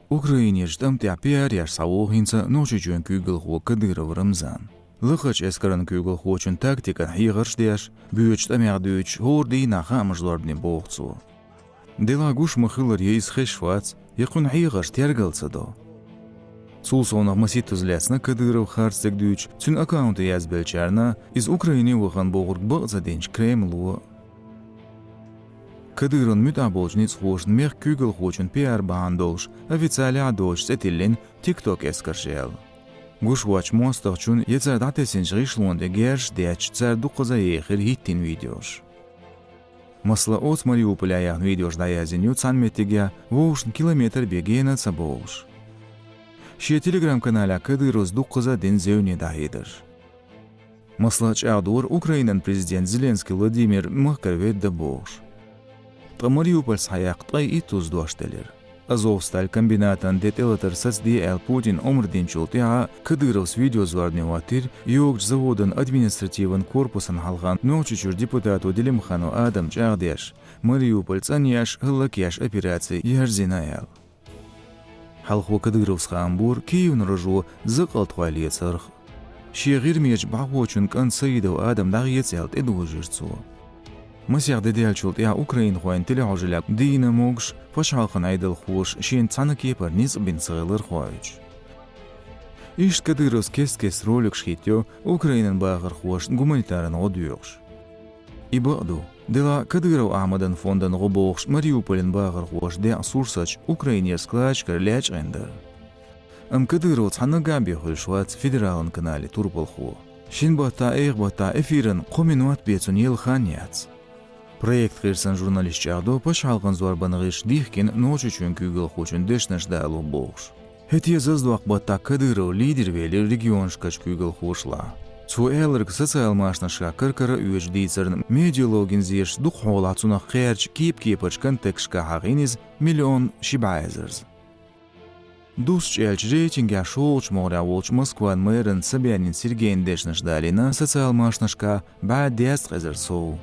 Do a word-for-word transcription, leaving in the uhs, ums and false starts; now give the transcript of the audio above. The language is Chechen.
Украинерчу тӀам тӀехь пиар еш схьавогӀу хӀинца Нохчийчоьнан куьйгалхо Кадыров Рамзан. Лахарчу эскаран куьйгалхочун тактикан хьехарш деш, боьдучу тӀамех дуьйцуш, хӀора дийнахь хаамаш зорбане боху цо. Делахь гуш ма-хиллара, я иза хезаш вац, я кхуьнан хьехарш тергал ца до. Цул совнах масийттаза лаьцна Кадыров харцдерг дуьйцуш, цуьнан аккаунте язбеллачарна иза Украине вахана бохург бакъ ца динчу Кремло. Кадыровн муьтӀахь болчу ницкъахошна мехкан куьйгалхочун пиар бахьана долуш официалехь а доцуш цӀе тиллина TikTok эскарш аьлла. Гуш воцчу мостагӀчун я цара дӀатесначу гӀишлонна тӀе герзаш детташ цара дуккхаза а ехира хӀиттийна видеош. Масала, оцу Мариуполехь яьхна видеош дӀаязйина ю цхьана меттигехь, вовшашна километр бен гена а ца бовлуш. Шен Telegram-каналехь Кадыровс дуккхаза а дина зевне дӀахьедарш. Масала, чӀагӀдора Украинан президент Зеленский Владимир махкара ведда бохуш. Ткъа Мариуполь схьаяккха ткъе иттаза дош делира. Азовсталь комбинатан де тӀелатар сацаде аьлла Путина омра динчул тӀаьхьа Кадыровс видеозорбане хӀоттийра йогучу заводан административан корпусан хьалха Нохчийчуьра депутато Делимханов Адама чӀагӀдеш, Мариуполь цӀанъеш, хӀаллакъеш операци ерзийна аьлла. Хьалхо Кадыровс хаам бора Киевн рожо закъалтхой лецарх. Шен гӀирмечу бӀаьхочун кӀант Саидов Адам дӀахеца аьлла тӀедожийра цо. Масех де даьллачул тӀаьхьа украинхойн телехьожаллех дийна могуш, пачхьалкхан Ӏедалхоша шена цхьана кепара ницкъ бина ца хилар хоуьйтуш. Иштта Кадыровс кест-кеста роликаш хӀиттайо Украинан бахархошна гуманитаран гӀо доькъуш. И бакъ ду. Делахь Кадыров Ахьмадан фондан гӀо бохуш Мариуполан бахархоша даькъна сурсаташ Украинера складашкара лаьчкъина дара. Амма Кадыров цхьаннаггахь бен хуьлуш вац федералан канале турпалхо. Шина баттахь, эха баттахь эфиран кхо минот бен цунна елла хан яц. Проект гӀирсан журналисташа чӀагӀдо, пачхьалкхан зорбанан гӀирсаша дихкина Нохчийчоьнан куьйгалхочун дешнаш дало бохуш. ХӀетте а зазадоккху баттахь Кадыров лидер велира регионашкарчу куьйгалхошлахь. Цо аьлларг социал машанашкахь кар-кара а оьцуш дийцарна, медиалогин зераш дукха хьолахь цунах кхаьрдачу кеп-кепарчу контакташкахь хьахийна иза миллион ши бӀе эзарза. Дустчу аьлча, рейтингехь шолгӀачу могӀарехь волчу Москван мэран Собянин Сергейн дешнаш далийна социал машанашкахь бӀе дезткъа эзар сов.